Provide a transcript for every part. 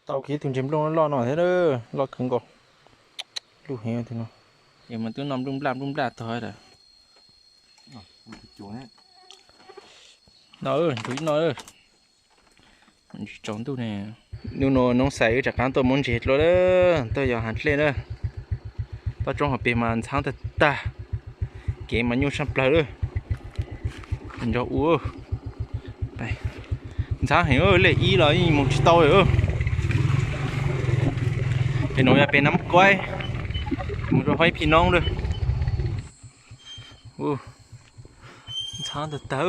Tau kiag tus ntses nplooj loj no thiab, loj kawg nkaus. Luj heev no. Ces mas twb noj nplooj nplaj nplooj nplaj tog lawm. No, ntsuj no. Tsaus ntuj ne. Hnub no Noob Xais wb rov qab tuaj muab ntses dua lawm, tuaj yos hav dlej na. Toj roob hauv pes mas ntxhab tag tag, kev mas nyuaj tshaj plaws lawm. Nco ua ntxhab heev, lej ib los yeej mus tsis tau lawm. Pem no yog pem Nab Kuaib, mus rau Huaib Phij Noob lawm. Ntxhab tag tag.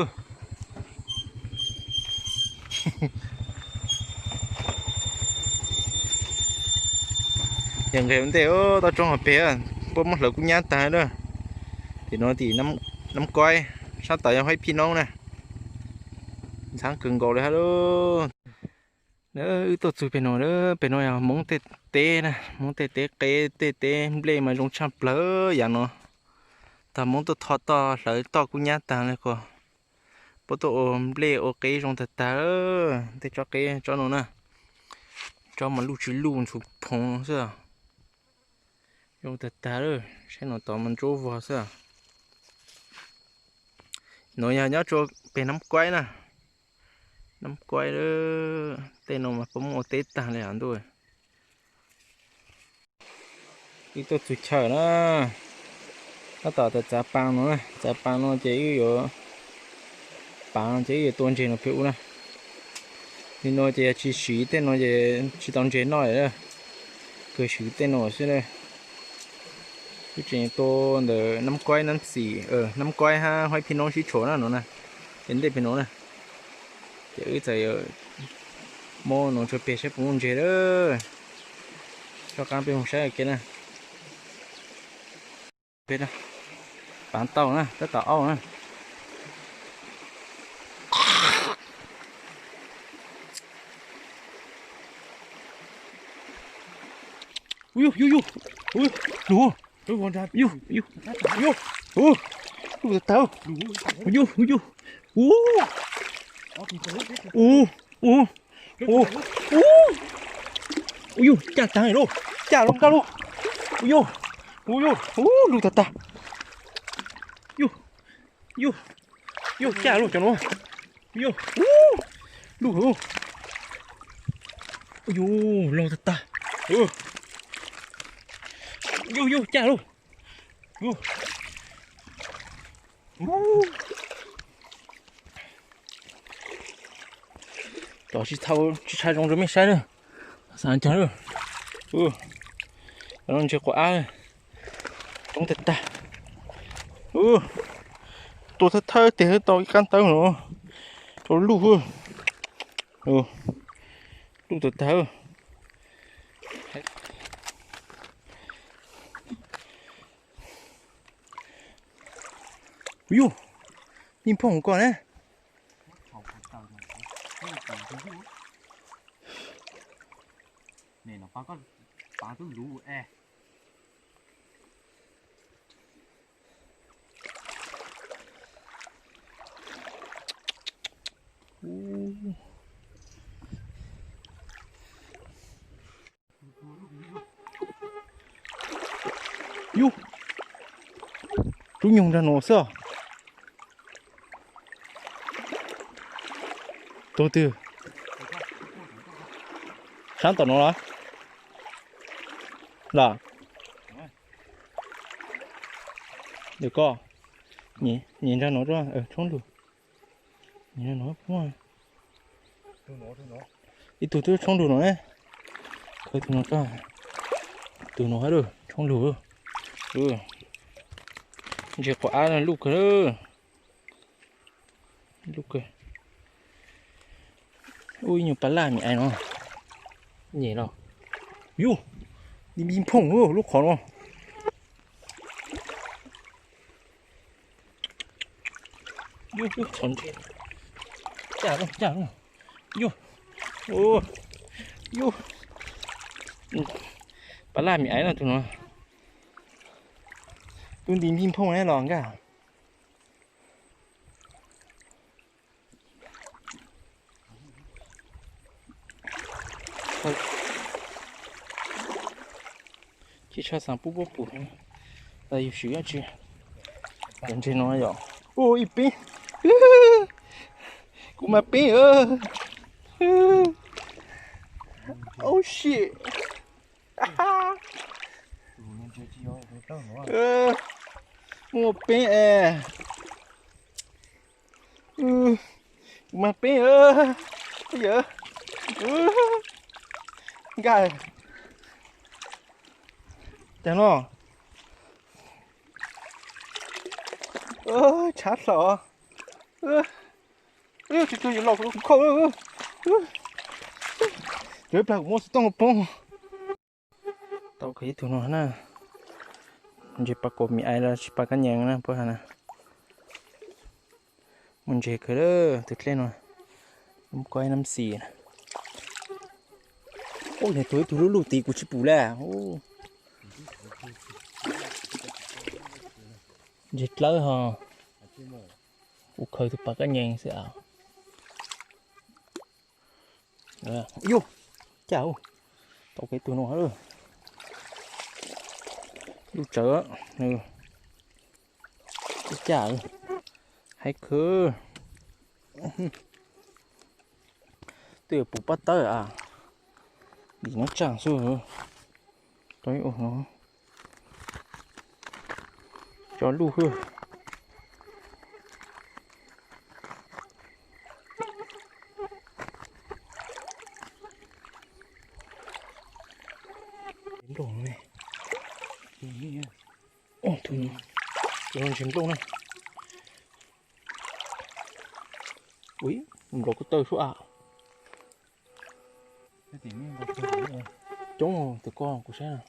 Yog nqes ua ntej toj roob hauv pes, puab muab hlawv kub nyab tag lawm. Tim no tim Nab Kuaib, sab tod yog Huaib Phij Noob na. Ntxhab kawg nkaus li hab lauj. Wb tuaj txug pem no, pem no yog Hmoob tej teb na, Hmoob tej teb qeb tej teb nplej mas zoo tshaj plaws yav no. Tag Hmoob tuaj tho toj hlawv toj kub nyab tag li ko. Puab tuaj ua nplej ua qeb zoo tag tag, tej tsob qeb tsob no na. Tsob mas luj tsis luj ntxhuv phoov xwb. Zoo tag tag lawm, saib no tod mas ntsuab vog xwb. No yog nyob rua peg Nab Kuaib na. Nab Kuaib, tej no mas puab muab ua teb tag li os ntuj. Wb tuaj txug chaw na, tab tom txav paas no, txav paas no ces wb yuav, paas no ces wb yuav tua ntses no pem ub na. Li no ces yog tsis siv tej no ces tsis tau ntses noj lawm, kawg siv tej no xwb na. Wb tseem tua ntawm Nab Kuaib, Nab Xim, Nab Kuaib hab Huaib Phij Noob sib tshuam na no na, ces ntej pem no na. Ces wb txawm muab no tso peg saib puas muaj ntses lawm. Rov qab peb mus saib ua ke na. Peb pav tau na, tab tom auj na. Yus, yus, yus, lug, yus, yus, yus, lug tag tag, yus, yus, u, u, u, u, u, yus, caj tag lauj, caj lauj, nkaj lauj, u, yus, u, yus, u, lug tag tag, yus, yus, yus, caj lauj cov no, yus, u, lug, u, yus, laug tag tag, yus, yus, caj lauj, yus. Cov tsis tshaj zoo rau mej saib na. Xav cov, cov no ntses quav ab, coob tag tag. Tua thawb thawb tes tau ib qab ntawv no rau luj, luj tag tag. Yus, nij phooj koj ne. Yus, rub nyoog nrag nuav xwb. Tug twg? Sab tom nuav los? Los? Yog koj, nyem nrag nuav, tshoob lug. Ib tug twb tshoob lug no ne. Tus no, tus no hab, tshoob lug. Ntses quav ab luj kawg. Luj kawg. Ub, ib nyuag pab laj me ais no. Nyem los. Yus, nij npij phooj lub qhov no. Yus, yus, txhoov ntses. Caj lug, caj lug. Yus, yus, pab laj me ais no tus no. Tub nti npij phooj ne los nkaj. Ib tshaj xav pub puab pum, tas yus swm dab tsi. Cov ntses no yom. Ua ib peb, kuv mas peb. Oh shit. Muaj peb es. Kuv mas peb. Yawg, nkag tag no. Tshav hlo. Tsis tug yuav los kuv khau. Cov ib plag kuv muab xov tooj poob. Tau kawg ib tug no na. Ntses pas kaum mi ais los sis pas kab nyees na puab has na. Muaj ntses kawg tus dlej no. Ko ib nab xis. Ub, niag tuag ib tug lub luj tid kuv tsis pum lawm. Ntses dlawb ho. Kuv khaws tus pas kab nyees xwb as. Yus, cas tau kawg tus no. Lub tsawv, lub cas, haib kawg. Twb yuav pum pob tawb as, dim no tsaj xwb. Tau ib ua no, tso luj xwb. Nplooj ne, tus no ntses nplooj na. Ui, nplov kuv taw suab a. Coob tus ko kuv saib na.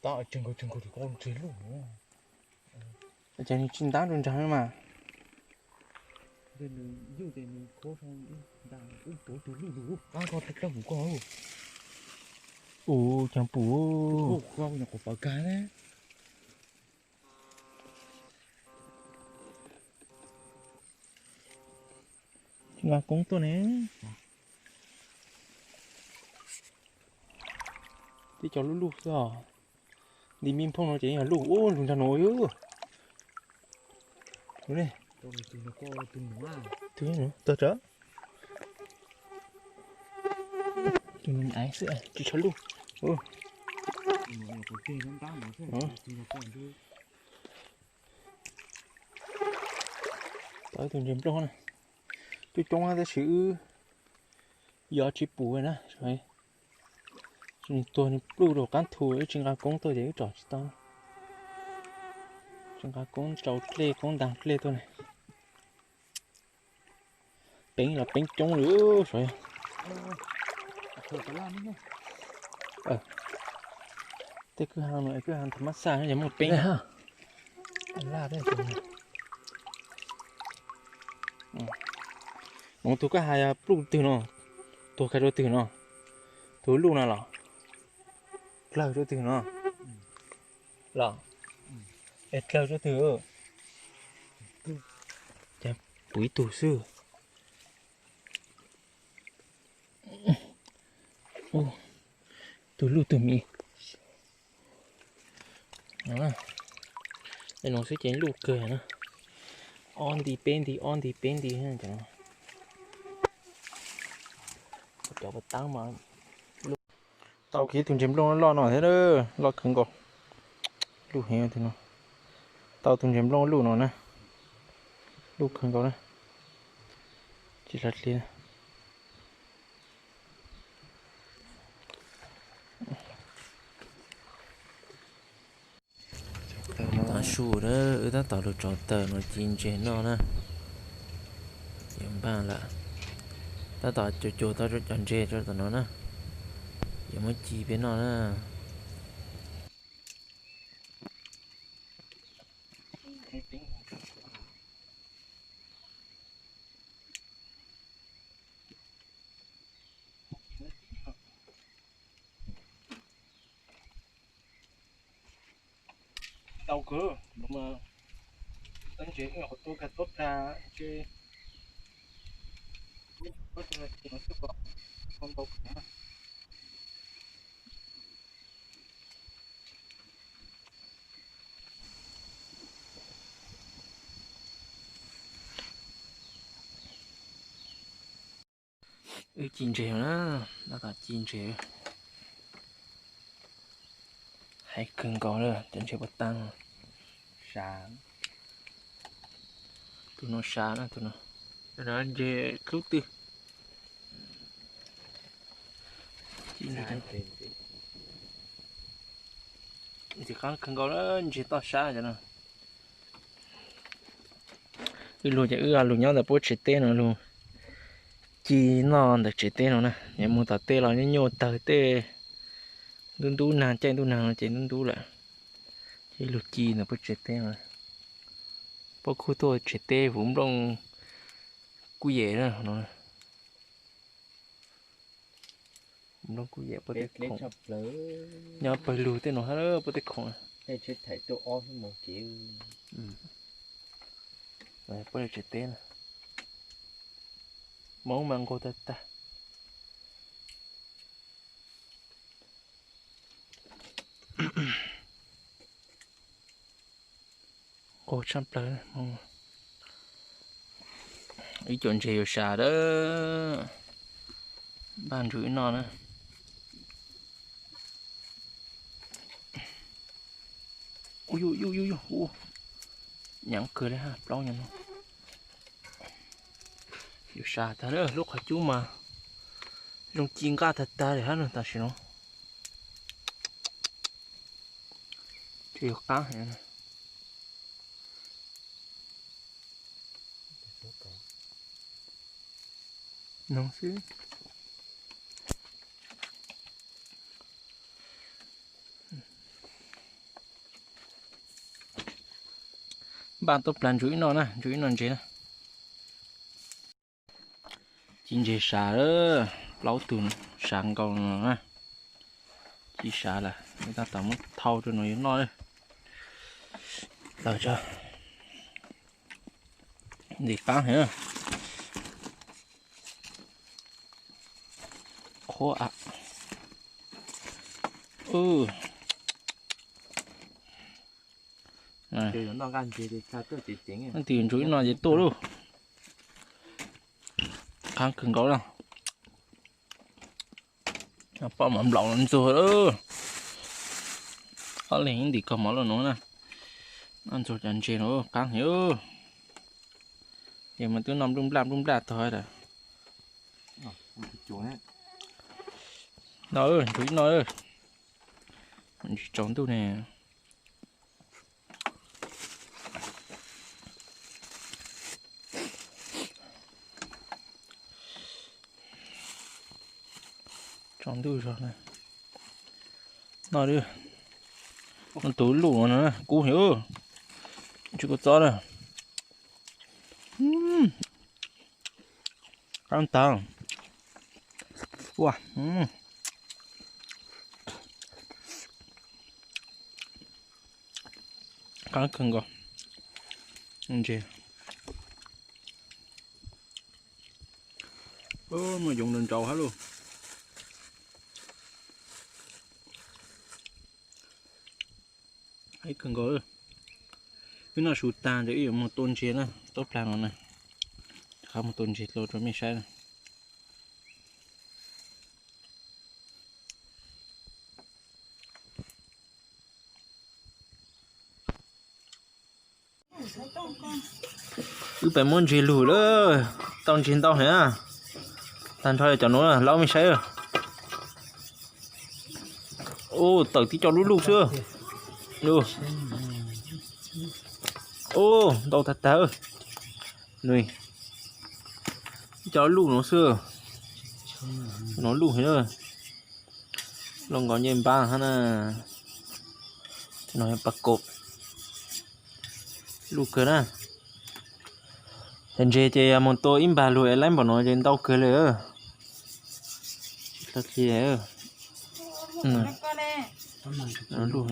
Tab tsees nkaus tsees nkaus tus ko ntses luj. Ces nws tsis ntab rau nrag mas. Ua cas pum. Tsis nqa koob tuaj ne. Tib co luj luj xwb os. Nti me phooj no ces yog luj ub lug nrag nuav. Tug tag tsawv. Tus no xwb tsis tshua luj. Tau ib tug ntses nplooj na. Coob coob tab sis wb yos tsis pum na. Nws tuag nws pluj rau qab thu, wb tsis nqa koob tuaj ces wb tsom tsis tau. Tsis nqa koob rau dlej koob ntaag dlej tuaj ne. Peev los peev coob li sav. Tej kwj ha no kwj ha thaum mab xaj no yog muaj peev. Mus tug kwj ha yog pluj twg no, tuag kawg rau twg no, tug luj no los dlawg rau twg no los es dlawg rau twg. Ces pum ib tug xwb. Tug luj tug miv. Ib no xwb ces luj kawg na. Ob nti peb nti ob nti peb nti. Cov pas taab mas. Tau kiag ib tug ntses nplooj loj no thiab, loj kawg nkaus. Luj heev tus no. Tau tus ntses nplooj luj no na. Luj kawg nkaus na. Tsis hlawv dliv. Tav su na, wb tab tom lug tso taws no ci ntses noj na. Yuav npaj lawm. Tab tom cuag cuag tau cov ntses rau tom no na. Yuav muab ci peb noj na. Tau kawg, tab ntses ib qhov tuab kag tuab plag ces, tab ntses no xwb pom, tau kawg na. Wb ci ntses na, tab tom ci ntses. Heev kawg nkaus na, cov ntses puas tag. Sab, tus no sab na, tus no. Ntses hlub twg. Ntses qab kawg nkaus na, ntses toj sab cov no. Wb lug ces wb lug nyob ntawm puab tsev teb no lug ci noj ntawm tsev teb no na. Nws mus tom tej los nyuaj nyuaj tawg tej, ntub ntub nag, caij ntuj nag no ces ntub ntub lawm. Ces lug ci ntawm puab tsev teb no. Puab khub tuaj tsev teb vuv nplooj kuj yem no. Nplooj kuj yem puab tej khoom. Nyob pawg lug tej no hab puab tej khoom. Puab tsev teb na. Moob mas nqaug tag tag. Nqaug tshaj plaws. Ib co ntses yuav sas lawm, npaj ntsug wb noj na. Ub, ub, ub, ub, ub, nyav kawg li hab, plaub nyuag no. Yuav sas tag lawm, lub qhov cub mas zoo ci nqaj tag tag li hab no tam sim no. Tseem yuav qab heev. Noog xwb. Npaj tuaj plag ntsug wb noj na, ntsug wb noj ntses na. Ci ntses sas lawm, plaub tug sas nkaus no na. Ci sas lawm, tab tom muab thau rau no yuav noj. Tawm tso. Ntses qab heev. Qhuav a. Leej twg ntsug ib no ces tuaj lauj. Qab kawg nkaus na. Poj mam nplaum los ntxuag lawm. Ob leeg ib ntim koj mov lauj no na. Noj ntxuag cov ntses no qab heev. Ces mas twb noj nplij nplaj nplij nplaj tag lawm. No, ntsug ib no. Ntsis tsaus ntuj ne. Tsaus ntuj zog na. No, tus luj no kub heev, tsis kub txob na. Qab tag. Ua, qab kawg nkaus. Ntses muaj yoov nrau hab lauj. Ib kawg nkaus. Wb noj su tag ces wb yuav mus tua ntses na, tuaj plag no na. Rov qab mus tua ntses dlua rau mej saib na. Wb pem muab ntses lug lawm, tau ntses ntau heev. Tag nrho cov nuav laub mej saib. Ub, tawm tib co lub luj xwb. Ub, ntau tag tag. Tib co luj nuav xwb. Nuav luj heev. Luj nkaus ncej npab hab na. No yog pas kaum. Luj kawg na. Cov ntses ces yog moog tua ib npag lug es laib npaum no ces ntau kawg li. Tsis tau dli. Luj,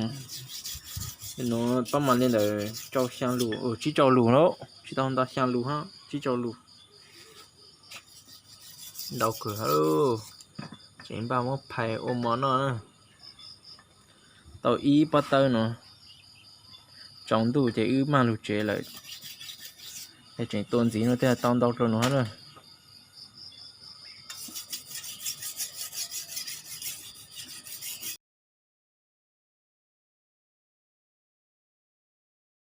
nuav pab mas li ntawd rau xyaa lus, tsib rau lus na, tsis tau ntau xyaa lus hab, tsib rau lus. Ntau kawg hab, tseem npaj muab phais ua mov noj na. Tau ib pob tawb no, tsaus ntuj ces wb mag lug tsev lawm. Es tseem tua ntxiv no thiaj tau ntau dlua no hab na.